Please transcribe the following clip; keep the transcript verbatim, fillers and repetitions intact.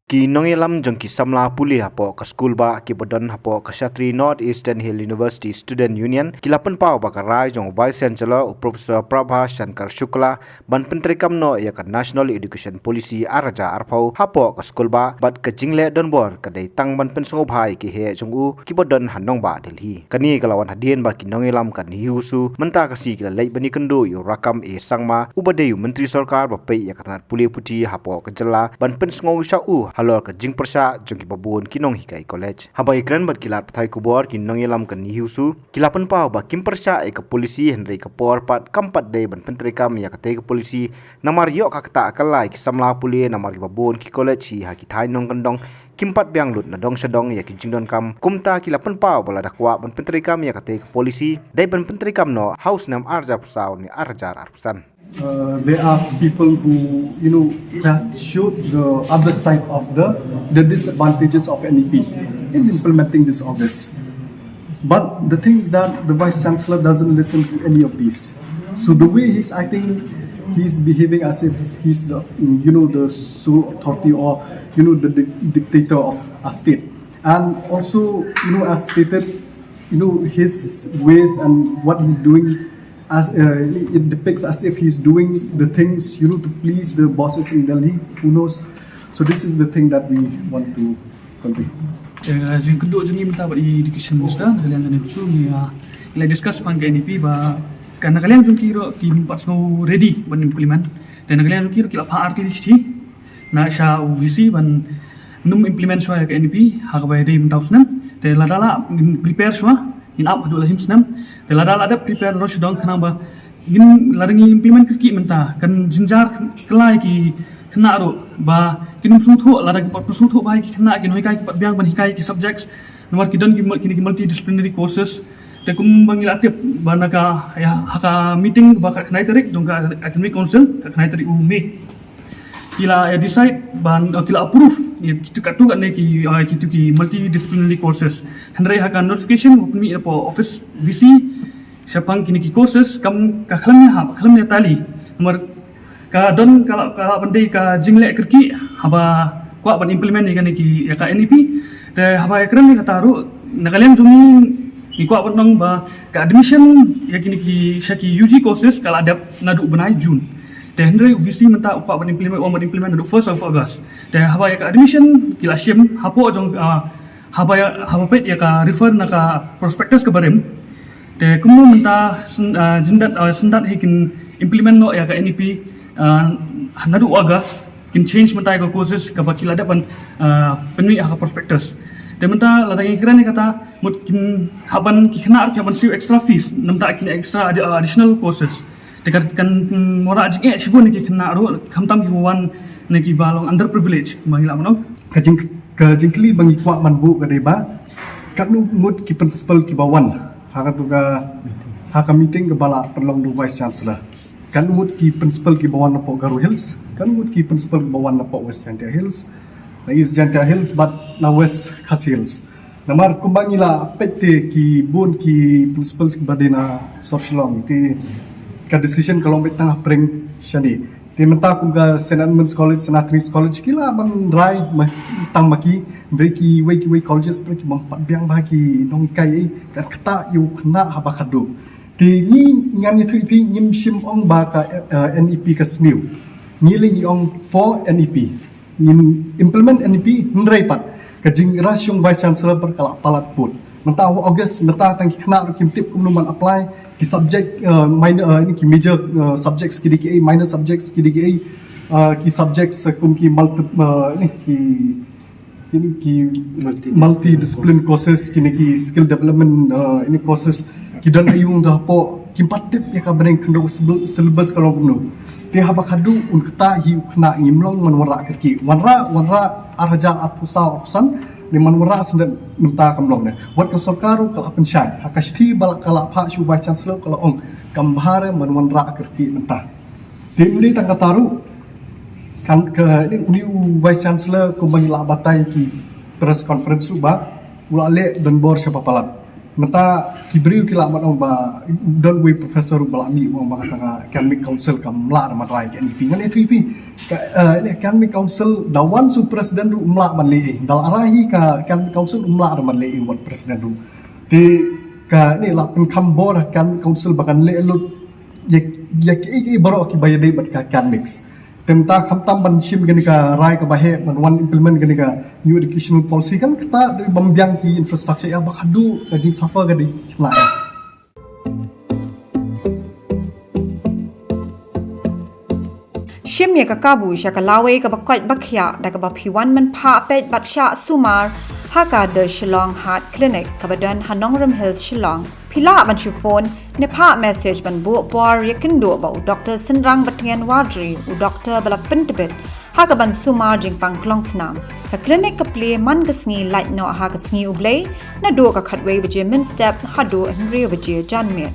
Ki nongïalam jong ki samla pule hapoh ka skul bah kiba don hapoh ka shatri North Eastern Hill University Student Union ki la pynpaw ba ka rai jong u Vice Chancellor u Professor Prabha Shankar Shukla ban pyntreikam noh ïa ka National Education Policy ar hajar arphew hapoh ka skul bah bad ka jingleh donbor ka dei tang ban pynsngewbha ïa ki heh jong u kiba don ha nongbah Delhi. Kane ka la wan hadien ba ki nongïalam ka NEHUSU mynta ka sngi ki la leit ban ïakynduh ïa u Rakkam A Sangma uba dei u Myntri Sorkar ba peit ïa ka tnat pule puthi hapoh ka jylla ban pynsngew sha u halor ka jingpyrshah jong kiba bun ki nonghikai college. Haba ïakren bad ki lad pathai khubor ki nongïalam ka NEHUSU ki la pynpaw ba kim pyrshah ïa ka policy hynrei ka por pat kam pat dei ban pyntreikam ïa katei ka policy namar ïoh ka ktah ka la ïa ki samla pule namar kiba bun ki college hi ha ki thaiñ nongkyndong kim pat biang lut na dong sha dong ïa ki jingdonkam. Kumta ki la pynpaw ba lada kwah ban pyntreikam ïa katei ka policy dei ban pyntreikam noh ha u snem ar hajar arphew saw ne ar hajar arphew san. Uh, there are people who, you know, that showed the other side of the, the disadvantages of N E P in implementing this August. But the thing is that the Vice Chancellor doesn't listen to any of these. So the way he's acting, he's behaving as if he's the, you know, the sole authority or, you know, the di- dictator of a state. And also, you know, as stated, you know, his ways and what he's doing, as uh, it depicts as if he's doing the things, you know, to please the bosses in Delhi. Who knows? So this is the thing that we want to convey. Jingkynduh jong ngi mynta bad i Education Minister na ka liang ka NEHUSU ngi la discuss pan ka N E P ba ka na ka liang jong ki ruh ki pat sngew ready ban implement. Te na ka liang jong ki ruh ki la phah artylli shithi na sha u VC ban nym implement shuwa ïa ka N E P ha kaba dei mynta u snem. Te lada lah ngin prepare shuwa ngin ap haduh la jingmut snem. Te lada lah dep prepare ruh shuwa dang khnang ba ngin lada ngi implement kyrkieh mynta kan jynjar kylla ïa ki khynnah ruh ba kin ym sngewthuh lada ki pat sngewthuh ba ki khynnah ki nonghikai ki pat biang ban hikai ki subjects namar ki don ki mul- kine ki multidisciplinary courses. Te kumba ngi la tip ba na ka ïa ha ka meeting ba ka khyndai tarik jong ka academic council ka khyndai tarik u May. Ki la ïa decide ban ki la approve ïa kitu katu kane ki ïa kitu ki multidisciplinary courses. Hynrei ha ka notification ba pynmih na office VC shaphang kine ki courses kam ka khlem ïa hap khlem ïa tali. Namar ka don ka la ka la ban dei ka jingleh kyrkieh haba kwah ban implement ïa kane ki ïa ka N E P. Te haba ïa kren ïa kata ruh na ka liang jong ngi ngi kwah ban ong ba ka admission ïa kine ki sha ki U G courses ka la dep naduh bnai June. Te hynrei u VC mynta u kwah ban implement u ong ban implement naduh first of August. Te haba ïa ka admission ki la shim hapoh jong ah, haba ïa haba peit ïa ka refer na ka prospectus ka barim. Te kumno mynta syn- ah, jyndat ah, syndat hi kin implement noh ïa ka N E P ah, naduh August kin change mynta ïa ka courses kaba ki la dep ban ah, pynmih ha ka prospectus. Te mynta lada ngi kren ïa kata mut kin hap ban ki khynnah ki hap ban siew extra fees namar kin extra addi- ah, additional courses. Te kan kan mm, wanrah jingeh shibun ïa ki khynnah ruh khamtam kiba wan na kiba long underprivileged ba ngi lah ban ong. Ka jing ka jingkylli ba ngi kwah ban buh ka dei ba katno ngut ki principal kiba wan ha katu ka ha ka meeting kaba la pynlong da u Vice Chancellor. Katno ngut ki principal kiba wan napoh Garo Hills, katno ngut ki principal kiba wan napoh West Jaintia Hills, na East Jaintia Hills bad na West Khasi Hills. Namar kumba ngi la peit te ki bun ki principals kiba dei na sor Shillong te ka decision ka long beit tang hapdeng shane. Te mynta kum ka Saint Edmund's College, Saint Anthony's College ki la ban rai ma tang ma ki, hynrei kiwei kiwei colleges pynban ki bym pat biang bha ki nonghikai ei, kan ktah ïa u khynnah haba khadduh. Te ngi ngan ïathuh ïa phi ngim shym ong ba ka eh, N E P ka sniew. Ngi leh ngi ong for N E P. Ngin implement N E P hynrei pat ka jingïarap jong Vice Chancellor pat ka la palat pud. Mynta ha August mynta tang ki khynnah ruh kim tip kumno ban apply ki subject uh, minor uh, ini ki major uh, subjects ki dei ki ei, minor subjects ki dei ki ei, uh, ki subjects uh, kum ki multi uh, ini ki ini ki multi discipline courses kine ki skill development uh, ini courses ki don aïu da hapoh kim pat tip ïa ka bneng khyndew syllabus ka long kumno. Te haba khadduh un ktah hi u khynnah ngim long ban wanrah kyrkieh. Wanrah wanrah ar hajar arphew saw arphew san ne ban wanrah shen mynta kam long ne. Wat ka sorkar ruh ka la pynshai ha ka shithi ba la ka la phah sha u Vice Chancellor ka la ong kam bha re ban wanrah kyrkieh mynta. Te ym dei tang kata ruh kan ka ini uni u Vice Chancellor kumba ngi la batai ki press conference ruh ba u la leh donbor sha ba palat. Mynta ki briew ki lah ban ong ba don wei professor ba la mih ong ba kata ka academic council kam lah da man rai ka N E P. Ngan ïathuh ïa phi. Ka, eh, ne academic council da wan su president ruh um lah ban leh ei. Da la rai hi ka academic council um lah da man leh ei wat president ruh. Te ka ne la pynkham bor academic council ba kan leh lut ïa, ïa ki, ki baroh ki ba ïadei bad ka academics. Te mynta khamtam ban shim kane ka rai kaba heh ban wan implement kane ka new educational policy kan kata dei ban biang ki infrastructure ïa ba khadduh ka jingsuffer ka dei khynnah. Shim ïa ka kabu sha ka lawei kaba koit ba khiah da kaba phi wan mynphah peit bad shah sumar ha ka The Shillong Heart Clinic kaba don ha Nongrum Hills, Shillong. Phi lah ban shu phone ne phah message ban buh por ïakynduh bad u Doctor Synrang Batngen Wardri, u doctor ba la pyntbit ha ka ban sumar jingpang klong snam. Ka clinic ka plie man ka sngi lait noh ha ka sngi U Blei, naduh ka khatwei baje mynstep haduh hynriew baje janmiet.